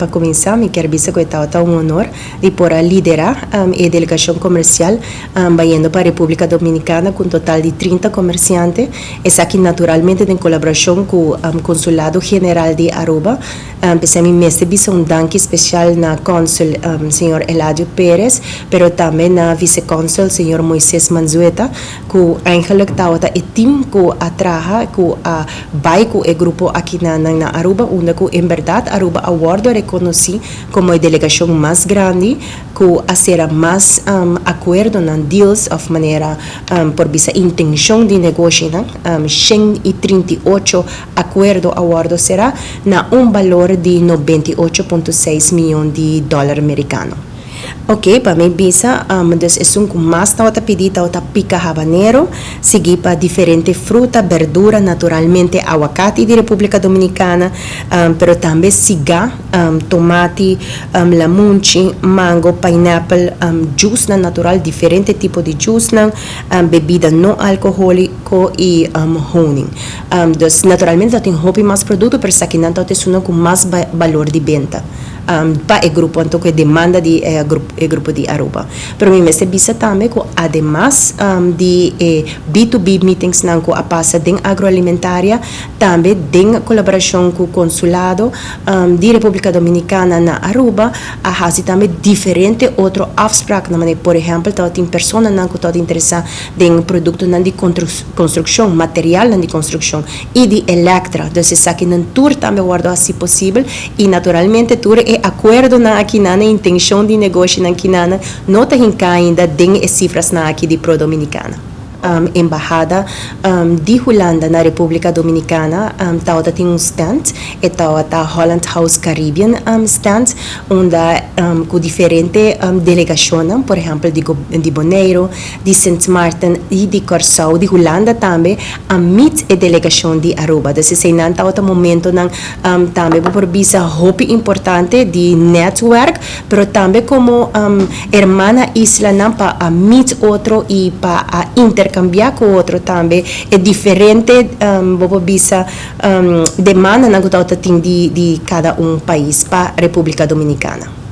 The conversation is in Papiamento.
Pa cuminsa, mi kier bisa cu e tawata un honor di por a lidera e delegacion comercial bayendo pa Republica Dominicana cu un total di 30 comerciante. Esaki naturalmente den colaboracion cu Consulado General di Aruba. P'esei mi mester bisa un danki special na Consul señor Eladio Perez, pero tambe na Vice-Consul señor Moises Manzueta cu eigenlijk tawata e team cu a traha, cu a bai cu e grupo akinanan na Aruba, unda cu en berdad Aruba a wordo reconoci como e delegacion mas grandi cu a cera mas acuerdonan, deals of manera por bisa intencion di negoshinan, 138 acuerdo a wordo cera na un balor di 98.6 miyon di dollar Mericano. Ok, pa mi bisa, dus esun cu mas tawata pidi tawata pica habanero, sigui pa diferente fruta, berdura, naturalmente awacati di Republica Dominicana, pero tambe siga, tomati, lamunchi, mango, pineapple, juice nan natural, diferente tipo di juice nan, bebida no alcoholico y honing. Dus naturalmente tin hopi mas producto, pero esakinan ta esunnan cu mas balor di benta pa e grupo, anto cu e demanda di e grupo di Aruba. Pero mi mester bisa tambe cu ademas di e B2B meetings nan cu a pasa den agroalimentaria, tambe den colaboracion cu consulado di Republica Dominicana na Aruba, a haci tambe diferente otro afspraak nan, manera por ehempel tabatin personanan cu tabata interesa den productonan di construccion, materialnan di construccion y di Electra. Dus esakinan tur tambe a wordo haci posibel y naturalmente tur e acuerdonan akinan, e intencion di negoshinan akinan no ta hinca ainda den e cifrasnan aki di Pro Dominicana. Embahada di Hulanda na Republica Dominicana tawata tin un stand, e tawata Holland House Caribbean stand, unda cu diferente delegacionnan, por ehempel di Boneiro, di Sint Maarten y di Curaçao, di Hulanda tambe, a meet e delegacion di Aruba. Dus eseinan tawata momentonan tambe bo por bisa hopi importante di netwerk, pero tambe como hermana islanan pa a meet otro y pa a intercambia cu otro tambe e diferente bo por bisa demandanan cu tawata tin di cada un pais pa Republica Dominicana.